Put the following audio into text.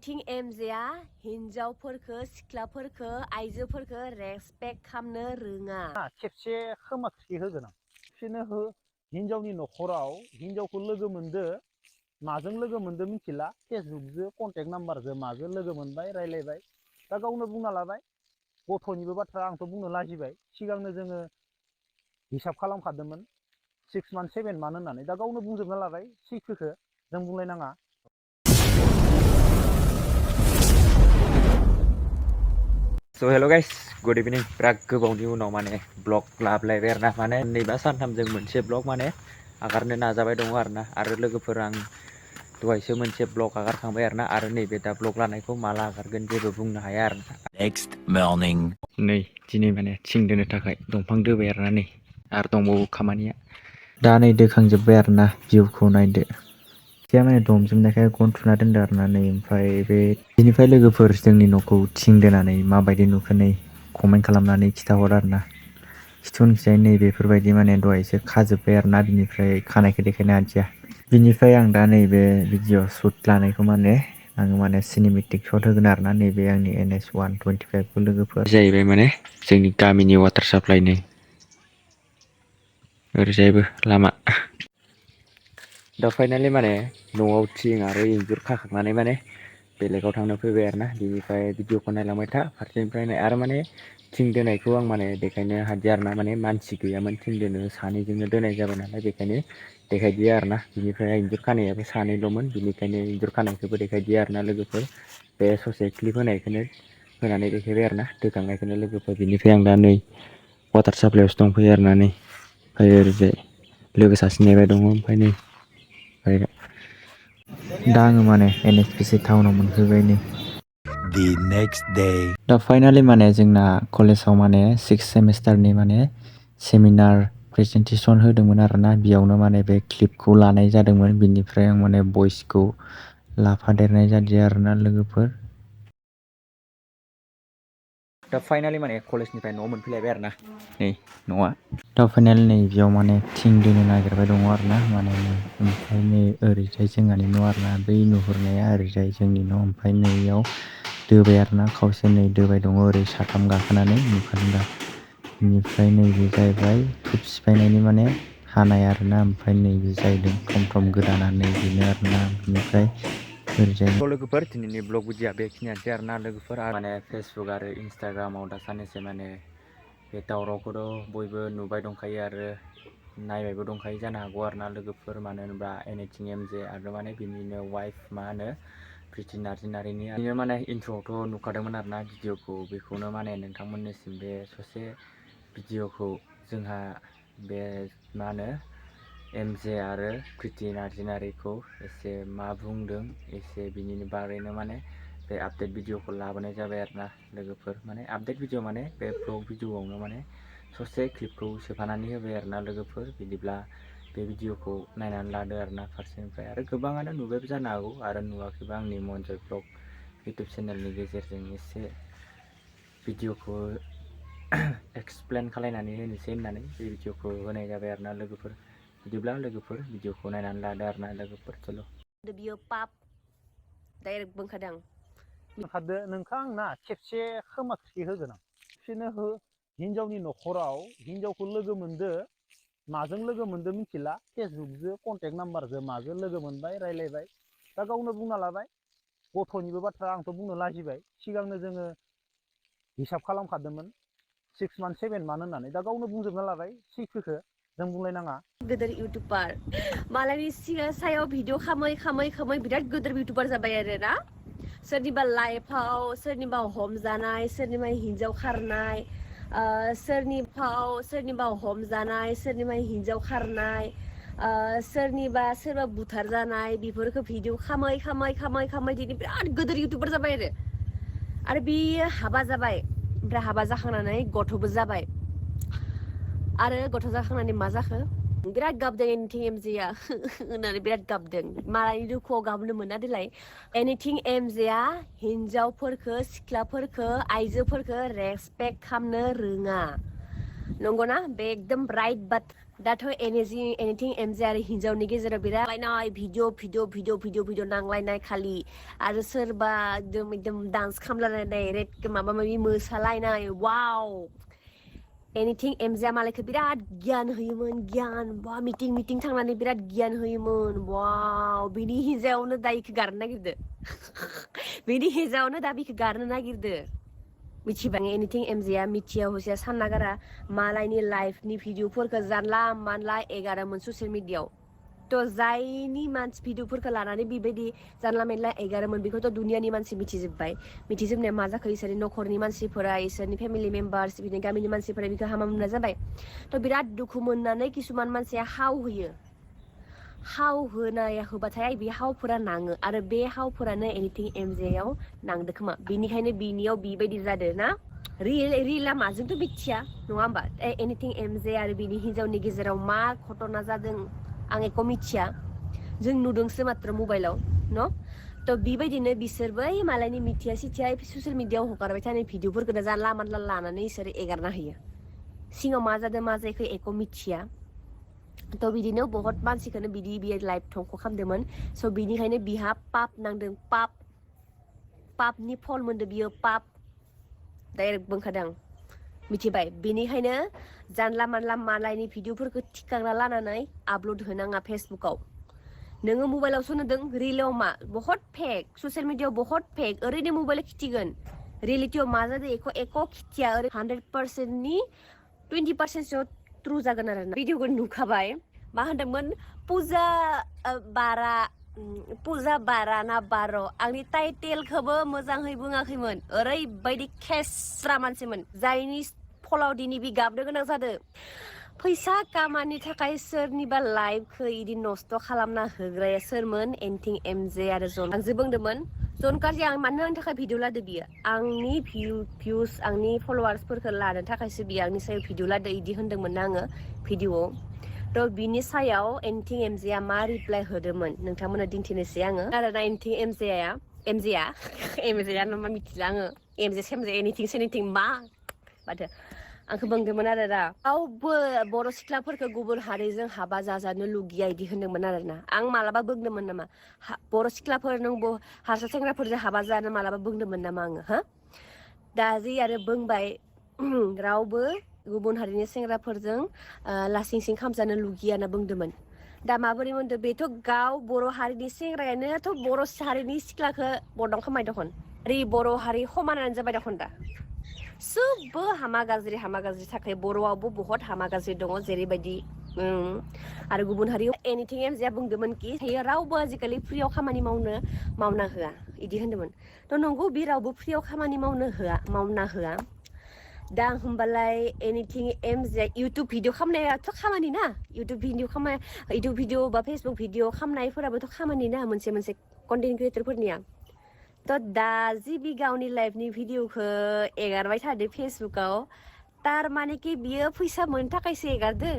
थिं एमजेआ हिनजावफोरखौ सिख्लाफोरखौ आइजोफोरखौ रेसपेक्ट खालामनो रोङा खेबसे खोमाखि होगोन आं बिसोरनो हो हिनजावनि न'खराव हिनजावखौ लोगो मोनदो माजों लोगो मोनदो मिथिला फेसबुकजों कन्टेक्ट नाम्बारजों माजों लोगो मोनबाय रायलायबाय दा गावनो बुंना लाबाय गथ'निबो बाथ्रा आंथ' बुंनो लाजिबाय सिगांनो जोङो हिसाब खालामखादोंमोन 6 month 7 month होननानै दा गावनो बुंजोबना लाबाय सैथोखौ जों बुंलायनाङा So hello guys, good evening. Biराद गोबावनि उनाव माने ब्लग लाबलायबाय आरोना माने नैबा सानथामजों मोनसे ब्लग माने आगारनो नाजाबाय दङ आरोना आरो लोगोफोर आं दहायसो मोनसे ब्लग आगारखांबाय आरोना आरो नैबे दा ब्लग लानायखौ माला आगारगोन जेबो बुंनो हाया आरोना नेक्स्ट मर्निं नै दिनै माने थिं दोनो थाखाय दंफां दोबाय आरोना नै आरो दंबावो खामानिया दा नै दोखांजोब्बाय आरोना भिउखौ नायदो या माने दमजोबनायखाय गन थुना दोनदो आरोना नै ओमफ्राय बेनिफ्राय लोगोफोर जोंनि न'खौ थिं दोनानै माबायदि नुखो नै कमेन्ट खालामनानै खिथाहर आरोना खिथुनिखिजाय नै बेफोरबायदि माने दहायसो खाजोब्बाय आरोना बिनिफ्राय खानायखौ देखायनो हादिया बिनिफ्राय आं दा नैबे भिडिअ शुट लानायखौ माने आङो माने सिनेमेटिक शट होगोन आरोना नैबे आंनि NS 125 लोगोफोर जाहैबाय माने जोंनि गामिनि वाटार साप्लाइनि ओरैजायबो लामा दा फाइनालि माने न'आव थिं आरो इन्जुर खाखांनानै माने बेलेगाव थांनो फैबाय आरोना बिनिफ्राय भिडिअखौ नायलांबाय था फारसेनिफ्राय नाय आरो माने थिं दोनायखौ आं माने देखायनो हादिया आरोना माने मानसि गैयामोन थिं दोनो सानैजोंनो दोनाय जाबाय नालाय बेखायनो देखायदिया आरोना बिनिफ्राय इन्जुर खानायाबो सानैल'मोन बिनिखायनो इन्जुर खानायखौबो देखायदिया आरोना लोगोफोर बे ससे क्लिप होनायखौनो होनानै देखायबाय आरोना दोखांनायखौनो लोगोफोर बिनिफ्राय आं दा नै वाटार साप्लाइआवसो दंफैयो आरोना नै ओमफ्राय ओरैजाय लोगो सासे नेबाय दङ ओमफ्राय नै दा आङो माने NSPC टाउनाव मोनफैबाय नै The next day दा फाइनालि माने जोंना कलेजाव माने 6th सेमिस्टारनि माने सेमिनार प्रेजेन्टेसन होदोंमोन आरोना बेयावनो माने बे क्लिपखौ लानाय जादोंमोन बिनिफ्राय आं माने भइसखौ लाफादेरनाय जादिया आरोना लोगोफोर दा फाइनालि माने कलेजनिफ्राय न'आव मोनफैलायबाय आरोना नै न'आ दा फाइनालि नै बेयाव माने थिं दोनो नागिरबाय दङ आरोना माने ओमफ्राय नै ओरैजाय जोंहानि न' आरोना बै नुहुरनाया ओरैजाय जोंनि न' ओमफ्राय नैयाव दोबाय आरोना खावसे नै दोबाय दङ ओरै साथाम गाखोनानै नुखादों दा बेनिफ्राय नैबे जाहैबाय थुब सिफायनायनि माने हानाय आरोना ओमफ्राय नैबे जाहैदों थम थम गोदाना नै बेनो आरोना बेनिफ्राय ओरैजाय लोगोफोर दिनैनि ब्लग भिडिअआ बेखिनियानोसै आरोना लोगोफोर माने फेसबुक आरो इन्सटाग्रामाव दा साननैसो माने बे दावरावखौथ' बयबो नुबाय दंखायो आरो नायबायबो दंखायो जानो हागौ आरोना लोगोफोर मानो होनोब्ला एनिथिं एमजे आरो माने बिनिनो वाइफ मा होनो प्रिति नार्जारिनि बिदिनो माने इन्ट्र'आवथ' नुखादोंमोन आरोना भिडिअखौ बेखौनो माने नोंथांमोननिसिम बे ससे भिडिअखौ जोंहा बे मा होनो एमजे आरो प्रिति नार्जारिखौ एसे मा बुंदों एसे बिनि बागैनो माने बे आपडेट भिडिअखौ लाबोनाय जाबाय आरोना लोगोफोर माने आपडेट भिडिअ माने बे ब्लग भिडिअआवनो माने ससे क्लिपखौ सोफानानै होबाय आरोना लोगोफोर बिदिब्ला बे भिडिअखौ नायनानै लादो आरोना फारसेनिफ्राय आरो गोबाङानो नुबायबो जानो हागौ आरो नुवाखैबा आंनि मनजय ब्लग इउटुब चेनेलनि गेजेरजों एसे भिडिअखौ एक्सप्लेन खालायनानै होनोसै होननानै बे भिडिअखौ होनाय जाबाय आरोना लोगोफोर बिदिब्ला लोगोफोर भिडिअखौ नायनानै लादो आरोना लोगोफोर चल' बियो पाप डाइरेक्ट बुंखादों ओंखारदो नोंखौ आंना खेबसे खोमाखि होगोन आं बिसोरनो हो हिनजावनि न'खराव हिनजावखौ लोगो मोनदो माजों लोगो मोनदो मिथिला फेसबुकजों कन्टेक्ट नाम्बारजों माजों लोगो मोनबाय रायलायबाय दा गावनो बुंना लाबाय गथ'निबो बाथ्रा आंथ' बुंनो लाजिबाय सिगांनो जोङो हिसाब खालामखादोंमोन 6 month 7 month होननानै दा गावनो बुंजोबना लाबाय सैथोखौ जों बुंलायनाङा गोदोर इउटुबार मालायनि सायाव भिडिअ खामै खामै खामै बिराद गोदोर इउटुबार जाबाय आरो ना सोरनिबा लाइफआव सोरनिबा हमजानाय सोरनिबा हिन्जाव खारनाय सोरनिबा हमजानाय सोरनिबा हिन्जाव खारनाय सोरबा बुथार जानाय बेफोरखौ भिडिअ खामै खामै खामै खामै दिनै बिराद गोदोर इउटुबार जाबाय आरो बियो हाबा जाबाय ओमफ्राय हाबा जाखांनानै गथ'बो जाबाय आरो गथ' जाखांनानै मा जाखो बिराद गाबदों एनिथिं एमजेआ होननानै बिराद गाबदों मालायनि दुखुआव गाबनो मोना देलाय एनिथिं एमजेआ हिनजावफोरखौ सिख्लाफोरखौ आइजोफोरखौ रेसपेक्ट खालामनो रोङा नंगौना बे एकदम राइट दाथ' एनिथिं एमजे आरो हिन्जावनि गेजेराव बिराद नांलायनाय भिडिअ नांलायनाय खालि आरो सोरबा एकदम डान्स खालामलायनाय रेड माबा माबि मोसालायनाय वाव एनिथिं एमजेआ मालायखौ बिराद गियान होयोमोन गियान बा मिटिं थांनानै बिराद गियान होयोमोन वाव बिनि हिन्जावनो दा इखौ गारनो नागिरदो बिनि हिन्जावनो दा बिखौ गारनो नागिरदो मिथिबाय एनिथिं एमजेआ मिथिया हसिया सानना गारा मालायनि लाइफनि भिडिअफोरखौ जानला मानला एगारोमोन ससियेल मिडियाआव थ' जायनि मानसि भिडिअफोरखौ लानानै बेबायदि जानला मेनला एगारोमोन बेखौथ' दुनियानि मानसि मिथिजोब्बाय मिथिजोबनाया मा जाखो इसोरनि न'खरनि मानसिफोरा इसोरनि फेमिलि मेम्बार्स बिदिनो गामिनि मानसिफोरा बेखौ हामा मोनना जाबाय थ' बिराद दुखु मोननानै किसुमान मानसिया हाव होयो हाव होबाथाय बे हावफोरा नाङो आरो बे हावफोरानो एनिथिं एमजेआव नांदो खोमा बेनिखायनो बिनियाव बेबायदि जादों ना रियेला माजोंथ' मिथिया नङा होमबा एनिथिं एमजे आरो बिनि हिन्जावनि गेजेराव मा घटना जादों आं एखौ मिथिया जों नुदोंसो मात्र मबाइलाव न' थ' बेबायदिनो बिसोरबो मालायनि मिथिया सिथिया ससियेल मिडियाआव हगारबाय थानाय भिडिअफोरखौनो जानला मानला लानानै इसोर एगारना होयो सिङाव मा जादों मा जायाखै एखौ मिथिया थ' बिदिनो बहुत मानसिखौनो बिदि लाइफ धंख' खालामदोंमोन स' बिनिखायनो बिहा पाप नांदों पापनि फल मोनदों बियो पाप डाइरेक्ट बुंखादों मिथिबाय बेनिखायनो जानला मानला मालायनि भिडिअफोरखौ थिखांना लानानै आपल'ड होनाङा फेसबुकाव नोङो मबाइलावसो नुदों रिलाव मा बहुत फेक ससियेल मिडियाआव बहुत फेक ओरैनो मबाइलाव खिथिगोन रियेलिटियाव मा जादों एख' खिथिया ओरै 100%नि 20%सो ट्रु जागोन आरो ना भिडिअखौ नुखाबाय मा होनदोंमोन पुजा बारा ना बार' आंनि टाइटेलखौबो मोजाङै बुङाखैमोन ओरैबायदि खेस्रा मानसिमोन जायनि फलाव दिनै बि गाबनो गोनां जादों फैसा कामानि थाखाय सोरनिबा लाइफखौ इदि नस्थ' खालामना होग्राया सोरमोन एनिथिं एमजे आरो जन आंसो बुंदोंमोन जन काजि आं मानो आंनि थाखाय भिडिअ लादो बियो आंनि भिउस आंनि फल'वार्सफोरखौ लानो थाखायसो बियो आंनि सायाव भिडिअ लादो इदि होनदोंमोन ना आङो भिडिअआव थ' बिनि सायाव एनिथिं एमजेआ मा रिप्लाय होदोंमोन नोंथांमोननो दिन्थिनोसै आङो आरो ना एनिथिं एमजेआ मा मिथिला आङो एमजे सेमजे एनिथिं मा माथो आंखौ बुंदोंमोन आरो दा रावबो बर' सिख्लाफोरखौ गुबुन हारिजों हाबा जाजानो लुगैया इदि होनदोंमोन आरोना आं मालाबा बुंदोंमोन नामा बर' सिख्लाफोर नों हारसा सेंग्राफोरजों हाबा जानो मालाबा बुंदोंमोन नामा आङो हा दा जि आरो बुंबाय रावबो गुबुन हारिनि सेंग्राफोरजों लासिं सिं खामजानो लुगैया होनना बुंदोंमोन दा माबोरै मोनदों बेथ' गाव बर' हारिनि सेंग्रायानोथ' बर' हारिनि सिख्लाखौ बदनाम खालामबाय दखन बर' हारि समानानो जाबाय दखन दा सबबो हामा गाज्रि थाखाय बर'आवबो बहुत हामा गाज्रि दङ जेरैबायदि आरो गुबुन हारियाव एनिथिं एमजेआ बुंदोंमोन कि रावबो आजिखालि फ्रियाव खामानि मावना होआ इदि होनदोंमोन थ' नंगौ बे रावबो फ्रियाव खामानि मावना होआ दा होमबालाय एनिथिं एमजे इउटुब भिडिअ खालामनायाथ' खामानि ना इउटुब भिडिअ बा फेसबुक भिडिअ खालामनायफोराबोथ' खामानि ना मोनसे कन्टेन्ट क्रियेटरफोरनिया थ' दा जि बि गावनि लाइफनि भिडिअखौ एगारबाय थादो फेसबुकाव थारमाने कि बियो फैसा मोननो थाखायसो एगारदो